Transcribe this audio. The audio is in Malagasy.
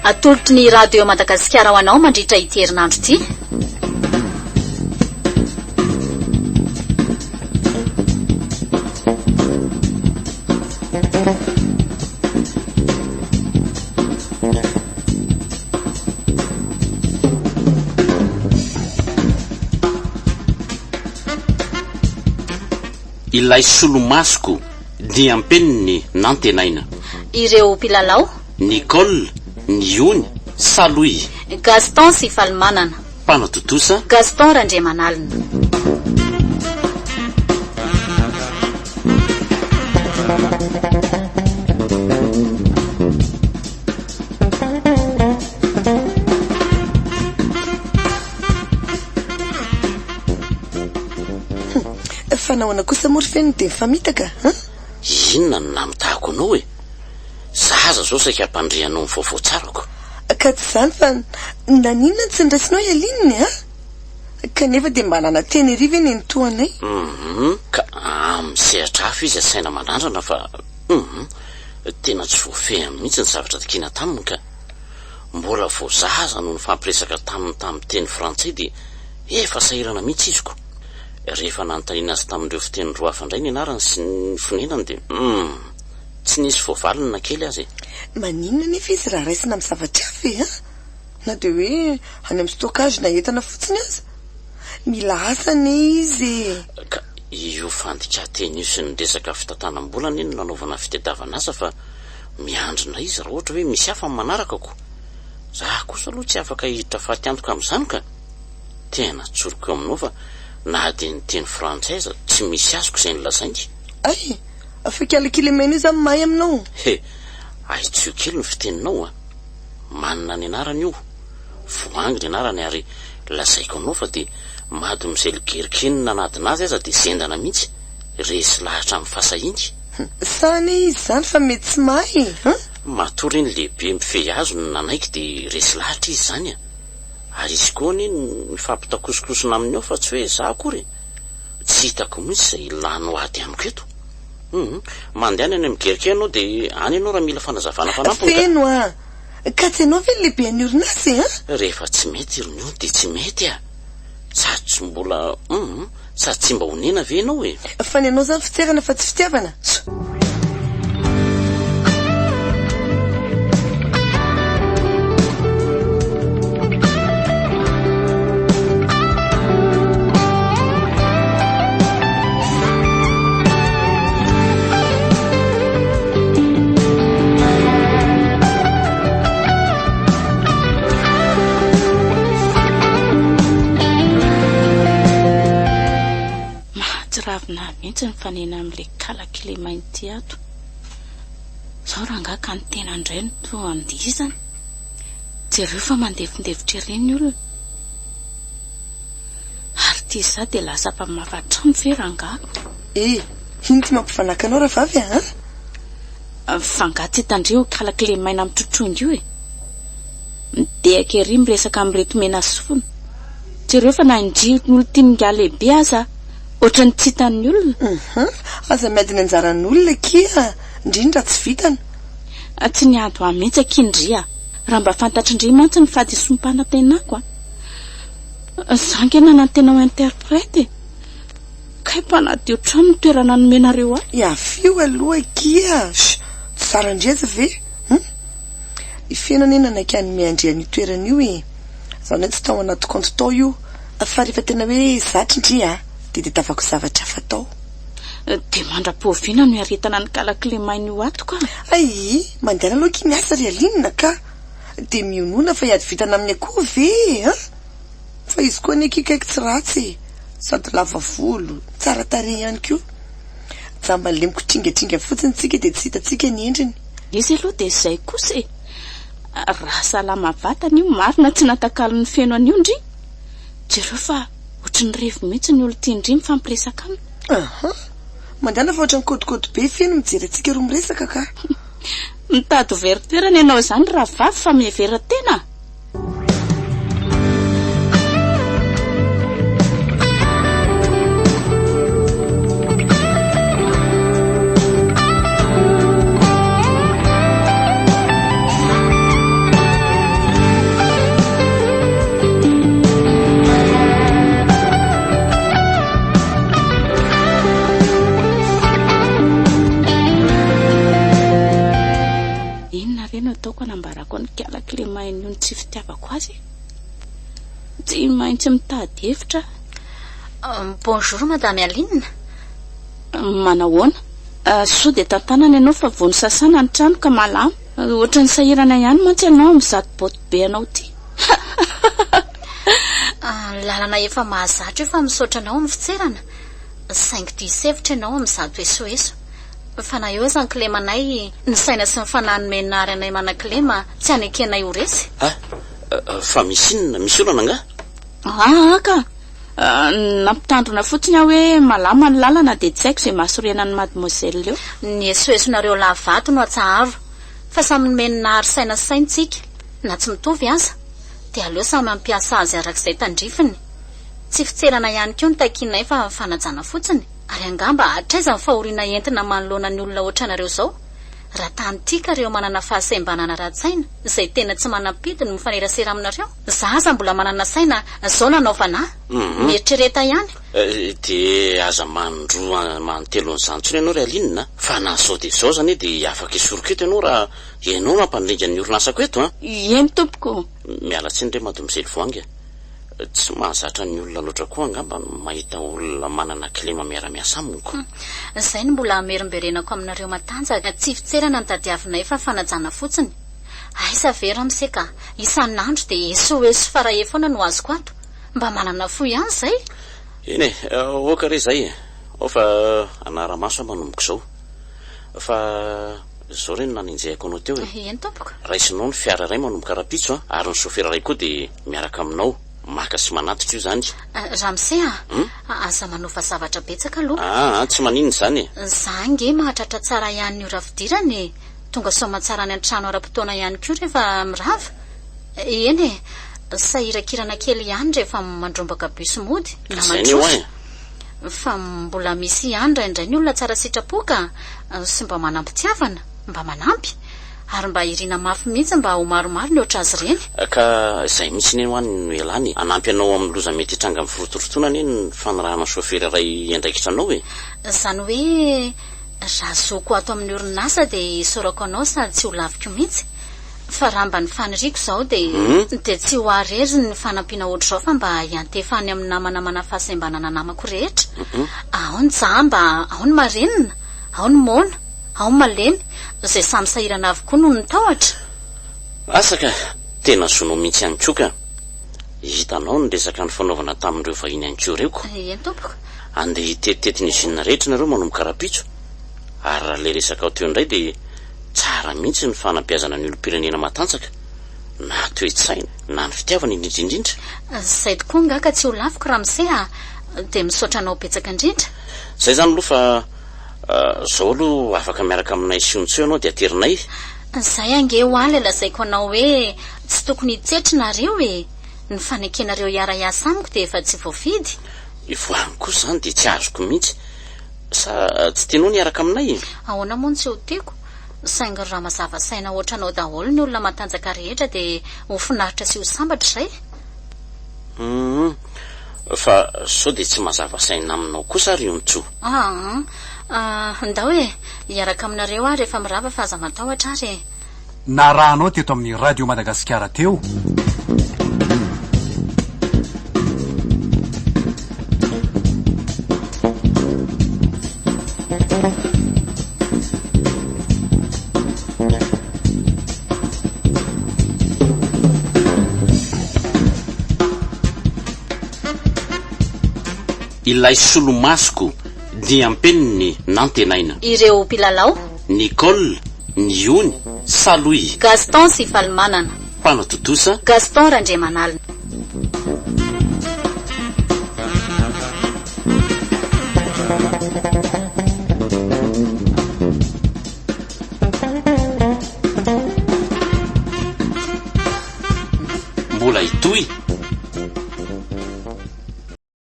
Atolotry ny Radio Madagasikara ho anao mandritra ity herinandro ity. Ilay solomasoko diam-peniny nantenaina. Ireo mpilalao. Nicole, Niony, Salohy. Gaston sy Falimanana. Mpanatontosa. Gaston Randriamanalina. Fa nahoana kosa moa ry Feno dia mifamitaka an? Inona no namitahako anao e? Za aza zao saika hampandre anao ny vaovao tsarako. Ka tsy izany fa naninona no tsy niraisinao i Aline an? Kanefa dia mba nanantena ery ve nenitoanay? Hum, ka amin'ny sehatra hafa izy asaina manandrana fa hum, tena tsy voafehiny mihitsy ny zavatra takiana taminy ka. Mbola vao za aza no nifampiresaka taminy tamin'ny teny frantsay dia efa sahirana mihitsy izy ko. Rehefa nanontaniana azy tamin'ireo fiteny roa hafa indray ny anarany sy ny fonenany dia hum, tsy nisy voavaliny na kely aza e. Maninona anefa izy raha raisina amin'ny zavatra hafa e an? Na dia hoe any amin'ny stockage na entana fotsiny aza. Mila asa anie izy e. Ka io fandikan-teny io sy ny resaka fitantanam-bola anie no nanaovana fitadiavana asa fa miandry indray izy raha ohatra hoe misy hafa ny manaraka ko. Za kosa aloha tsy afaka hiditra fatiantoka amin'izany ka. Tena tsoriko eo aminao fa na dia ny teny frantsay aza tsy misy azoko izay nolazainy. Ay! Fa kiala kilemena io zany mahay aminao? He! Ahitsio kely ny fiteninao a! Manana ny anarany io, Voahangy ny anarany ary lazaiko anao fa dia Mademoiselle Gerkin nanadina azy aza dia zendana mihitsy, resy lahatra amin'ny fahasahiany. Sa anie izy izany fa mety tsy mahay e! An? Matoa re ny lehibe mifehy azy no nanaiky dia resy lahatra izy izany a! Ary izy koa anie no mifampitakosokosona aminy ao fa tsy hoe izaho akory e! Tsy hitako mihitsy izay ilanao ady amiko eto. Hum, mandehana any amin'ny Gerke ianao dia any ianao raha mila fanazavana fanampiny ka. Feno a! Ka tsy ianao ve ny lehiben'ny orinasa e an? Rehefa tsy mety ry Miony dia tsy mety a! Sady tsy mbola hum, sady tsy mba onena ve ianao e? Fa ny anao izany fitserana fa tsy fitiavana? Tso! Mahatsiravina ahy mihitsy ny mifanena amin'ilay kala kilemaina ity ato. Izao rangahy ka ny tena indray no toa andihizana. Jereo fa mandefindefitra ery ny olona. Ary ity izaho dia lasa mpamafa trano ve rangahy? Eh! Ino ty mampivanaka anao rahavavy a? An? Fa angaha tsy hitan-dry io kala kilemaina mitrotrongy io e? Midehaka ery miresaka amin'ireto menasofina. Jereo fa na indry olon-tian'ingahy lehibe aza ohatran'ny tsy hitan'ny olona. Hum, aza miady ny anjaran'olona akia, ndry ny raha tsy vitana. Tsy niady ho ahy mihitsy akia ndry a! Raha mba fantatr'i ndry mantsy ny fahadisoam-panantenako a! Za ange nanantena ho interprète e! Kay mpanadio trano ny toerana nomenareo ahy. Iafio aloha akia! Tsy zara ndry aza ve? Hum! I Feno anie nanaiky hanome an-dry an'io toerana io e! Zany hoe tsy tao anaty kaonty tao io fa rehefa tena hoe zatry ndry a! Dia tadiavako zavatra hafa atao. Dia mandra-pohaviana no hiaretana ny kala kilemaina io ato ka! Ay! Mandehana aloha akia miasa ry Aline ka! Dia mionona fa hiady vintana amin'ny akoho ve e! An! Fa izy koa anie akia kaiky tsy ratsy e! Sady lava volo, tsara tarehy ihany koa. Jamba le mikotringatringa fotsiny tsika dia tsy hitantsika ny endriny. Izy aloha dia izay kosa e! Raha salama vatana io marina tsy natakalon'ny feno an'io ndry! Jereo fa ohatry ny revo mihitsy ny olon-tian-dry mifampiresaka aminy. Aha! Mandehana fa ohatran'ny kôdikôdy be feno mijery antsika roa miresaka ka! Mitady ho very toerana ianao izany rahavavy fa mihevera tena a! ataoko hanambarako an'i Kala Clément io ny tsy fitiavako azy e? Tsy maintsy mitady hevitra aho. Bonjour Madame Aline. Manahoana? Soa dia tantanana ianao fa vao nosasana ny trano ka malama. Ohatran'ny sahirana ihany mantsy ianao amin'izato botte be anao ity. Lalana efa mahazatra io fa misaotra anao amin'ny fitserana. Saingy diso hevitra ianao amin'izato esoeso. Fa na eo aza ny kilemanay, ny saina sy ny fanahy nomena ary anay manan-kilema tsy hanekenay ho resy. Ah! Fa misy inona? Misy olana angaha? Aa ka! Nampitandrina fotsiny aho hoe malama ny lalana dia tsy haiko izay mahasorena an'i mademoiselle eo. Ny esoesonareo lahy vato no atsaharo fa samy nomeny nahary saina sy saina tsika, na tsy mitovy aza, dia aleo samy hampiasa azy arak'izay tandrifiny. Tsy fitserana ihany koa no takianay fa fanajana fotsiny. Ary angamba hatraiza ny fahoriana entina manoloana ny olona ohatranareo izao? Raha tany tia ka reo manana fahasembanana ara-tsaina izay tena tsy manam-pidy no mifanerasera aminareo? Za aza mbola manana saina zao nanaovana ahy. Mieritrereta ihany. Dia aza manindroa manintelo an'izany intsony ianao ry Aline a! Fa na izao dia izao aza anie dia afaka esoriko eto ianao raha ianao no hampandringa ny orinasako eto a! Eny tompoko. Miala tsiny re Mademoiselle Voahangy a! Tsy mahazatra ny olona loatra koa angamba ny mahita olona manana kilema miara-miasa aminy ko. Izay no mbola hamerimberenako aminareo matanjaka, tsy fitserana no tadiavinay fa fanajana fotsiny. Aiza ve ramose ka, isan'andro dia esoeso farahe foana no azoko ato. Mba manana fo ihany izay. Eny e, ok re izay e. Ao fa hanara-maso aho manomboka izao. Fa izao re no nanenjehako anao teo e. Eny tompoko. Raisinao ny fiara iray manomboka rahampitso an, ary ny sofera iray koa dia miaraka aminao, maka sy manatitra io izany. Ramose a, aza manova zavatra betsaka aloha. Aa, tsy maninona izany e. Za ange mahatratra tsara ihany ny ora fidirana e. Tonga soamantsara any an-trano ara-potoana ihany koa rehefa mirava. Eny e, sahirakirana kely ihany rehefa mandrombaka bus mody na Izay anie mandroso. hoa e. Fa mbola misy ihany indraindray ny olona tsara sitrapo ka, sy mba manam-pitiavana, mba manampy, ary mba irina mafy mihitsy mba ho maromaro ny ohatr'azy ireny. Ka izay mihitsy anie hoa no ialany e! Hanampy anao amin'ny loza mety hitranga amin'ny firotorotoana anie ny fanirahana chauffeur iray hiandraikitra anao e! Izany hoe raha zoko ato amin'ny orinasa dia isaorako anao sady tsy ho laviko mihitsy. Fa raha mba ny faniriako izao dia dia tsy ho ahy irery ny fanampiana ohatr'izao fa mba hiantefa any amin'ny namana manafahasembanana namako rehetra. Ao ny jamba, ao ny marenina, ao ny moana, ao ny malemy, izay samy sahirana avokoa noho ny tahotra. Asa ka! Tena zonao mihitsy ihany koa ka! Hitanao ny resaka nifanaovana tamin'ireo vahiny ihany koa ireo ko! Eny tompoko. Andeha hitetitety ny usine rehetra nareo manomboka rahampitso, ary raha ilay resakao teo indray dia Tsara mihitsy ny fanabeazana ny olom-pirenena matanjaka, na toe-tsaina, na ny fitiavana indrindra indrindra. Zay tokoa nga ka tsy ho laviko ramose a! Dia misaotra anao betsaka indrindra. Zay zany aloha fa zao aloha afaka miaraka aminay sy Ontso ianao dia aterinay. Zay ange hoa ilay lazaiko anao hoe tsy tokony hitsetry nareo e! Ny fanekenareo hiara-hiasa amiko dia efa tsy voafidy. I Voahangy kosa izany dia tsy azoko mihitsy. Sa tsy tianao ny hiaraka aminay e? Ahoana moa no tsy ho tiako? Saingy raha mazava saina ohatranao daholo ny olona matanjaka rehetra dia ho finaritra sy ho sambatra izay. Humm. Fa sao dia tsy mazava saina aminao kosa ary Yontso? Aa. Ndao e! Hiaraka aminareo aho rehefa mirava fa aza matahotra ary e! Narahanao teto amin'ny Radio Madagasikara teo. Ilay solomasoko diam-peniny nantenaina. Ireo mpilalao. Nicole, Niony, Salohy. Gaston sy Falimanana. Mpanatontosa. Gaston Randriamanalina. Mbola hitohy.